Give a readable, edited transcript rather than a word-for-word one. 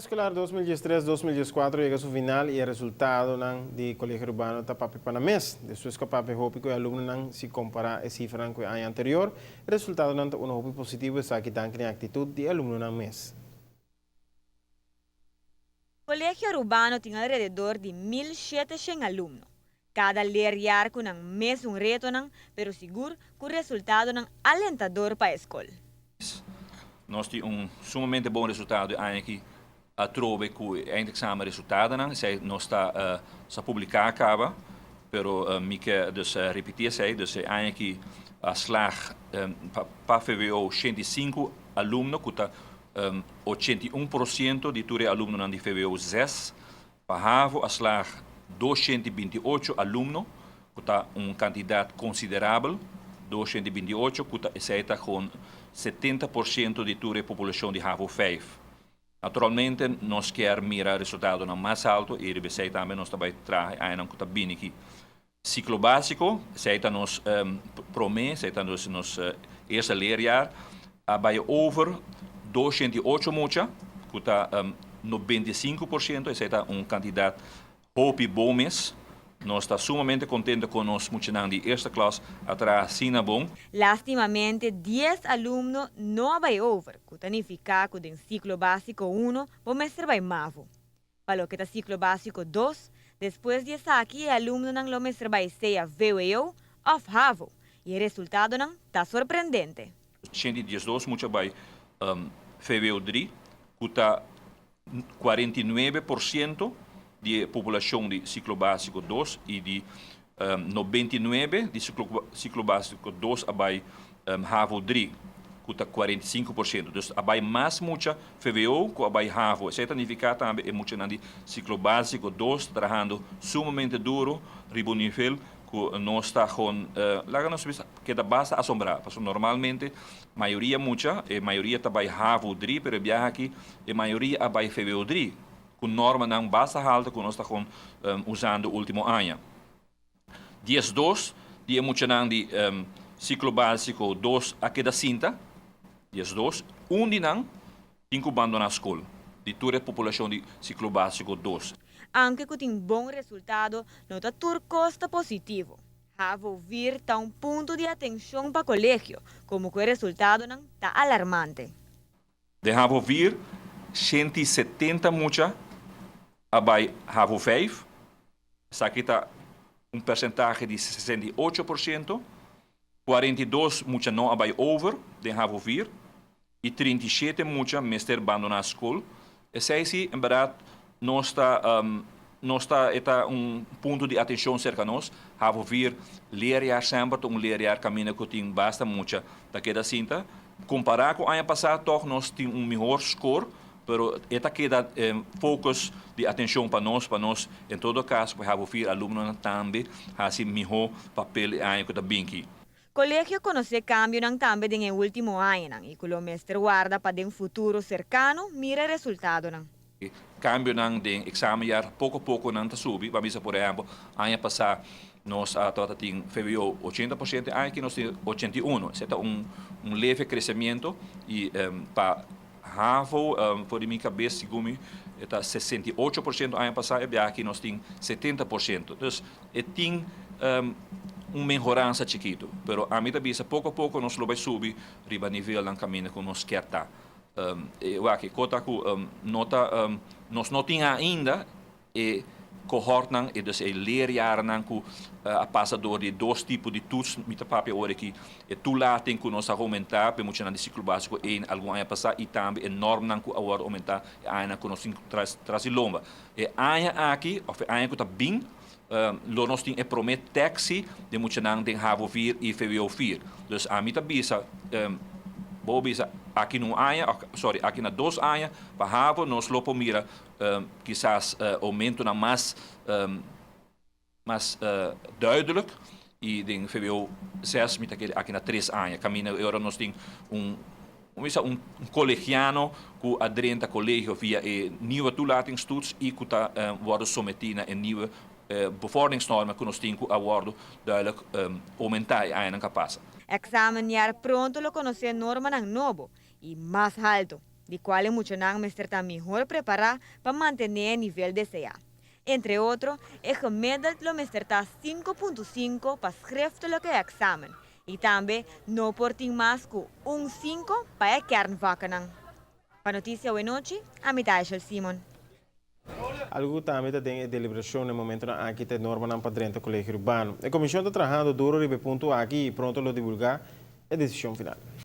Aña escolar 2013-2014 a yega su final y e resultadonan di Colegio Arubano ta papia pa nan mes. Despues cu a papia hopi cu e alumnonan, si compara e cifranan cu e aña anterior, e resultadonan ta uno hopi positivo, esaki danki na e actitud di e alumnonan mes. Colegio Arubano tin alrededor di 1700 alumno. Cada leerjaar cu nan mesun retonan, pero sigur cu resultadonan alentador pa e scol. Nos tin un sumamente bon resultado aki atrobe cu eindexamen resultadonan. Esey nos ta sa publica caba, pero mi kier dus repeti esey. Dus aki a slaag pa VWO 105 alumno, cu ta 81% di tur alumnonan di VWO 6. Pa HAVO a slaag 228 alumno, cu ta un cantidad considerabel, 228, cu ta esey ta cu 70% di tur poblacion di HAVO 5. Naturalmente, nos kier mira resultado mas halto y esey tambe nos tambe ta traha cu ta bin aki. Ciclo basico, esey ta nos prome, esey ta nos eerste leerjaar, bay over 208 mucha, cu ta 95%, esey ta un cantidad hopi bon mes. Nos ta sumamente contento cu nos muchanan di eerste klas a traha asina bon. Lastimamente, 10 alumno no a bay over, cu ta significa cu den ciclo basico 1 bo mester bay MAVO. Pa loke ta ciclo basico 2, despues di esaki, e alumnonan lo mester bay sea VWO of HAVO, y e resultadonan ta sorprendente. 112 mucha a bay VWO 3, cu ta 49% di poblacion di ciclo basico 2 y di 99 di ciclo basico 2 a bay HAVO 3, cu ta 45%. Dus a bay mas mucha VWO cu a bay HAVO. Esey ta significa tambe e muchanan di ciclo basico 2 trahando sumamente duro, riba nivel cu nos ta cu laga nos keda basta asombra. Pasobra normalmente mayoria mucha, e mayoria ta bay HAVO 3, pero biaha aki e mayoria a bay VWO 3, cu normanan basta halto cu nos ta usando ultimo aña. 12 di muchanan di ciclo basico 2 a keda sinta, 12, un di nan tin cu abandona scol, di tur e poblacion di ciclo basico 2. Aunke cu tin bon resultado, no ta tur cos ta positivo. HAVO 4 ta un punto di atencion pa colegio, como cu e resultadonan ta alarmante. Di HAVO 4, 170 mucha a bay HAVO 5, esaki ta un porcentahe di 68%, 42 mucha no a bay over di HAVO 4 y 37 mucha mester abandona scol. Esey si, en berdad, nos ta un punto di atencion cerca nos. HAVO 4 leerjaar semper un leerjaar caminda cu tin basta mucha ta keda sinta. Compara cu aña pasa, toch nos tin un mihor score, pero e ta keda focus di atencion pa nos. En todo caso, HAVO 4 alumno tambe haci mihor papel aña cu ta bin aki. Colegio a conoce cambionan tambe den ultimo aña y cu lo mester warda pa den futuro cercano mira resultadonan. Cambionan den examenjaar poco poco nan ta subi. Ban bisa, por ehempel, aña pasa nos tabatin VWO 80%, aña aki nos tin 81. Esey ta un leve crecemento y pa HAVO, for di mi cabes, segun mi, ta 68% aña pasa y aki nos tin 70%. Dus e tin un mehoransa chikito, pero ami ta bisa poco poco nos lo bay subi riba nivelnan caminda cu nos kier ta. E cos cu no ta, nos no tin ainda e cohortnan e dus e leerjarennan cu a pasa door di dos tipo di toets. Mi ta papia ora aki e toelating cu nos a aumenta pa muchanan di ciclo basico 1 algun aña pasa y tambe e normanan cu a aumenta e aña cu nos tin tras di lomba. E aña aki, of e aña cu ta bin, lo nos tin e prome test di muchanan den HAVO 4 y VWO 4. Dus ami ta bisa, bo bisa aki na un aña, sorry, aki na 2 aña, pa HAVO nos lo por mira kisas aumentonan mas duidelijk y den VWO 6 mi ta kere aki na 3 aña. Caminda ora nos tin un colegiano cu a drenta colegio via e nieuwe toelatingstoets y cu ta worden someti na een nieuwe bevorderingsnormen cu nos tin cu a worden duidelijk aumenta e añanan cu a pasa. Examenjaar pronto lo conoce normanan nobo y mas halto. Di cual e muchanan mester ta mihor prepara pa mantene e nivel desea. Entre otro, e gemiddeld lo mester ta 5.5 pa schriftelijke examen y tambe no por tin mas cu un 5 pa e kernvakkennan. Pa Noticia Nochi, ami ta Simon. Algo tambe ta den deliberacion na e momento aki ta norma pa drenta Colegio Arubano. E comision ta trahando duro riba e punto aki y pronto lo divulga e decision final.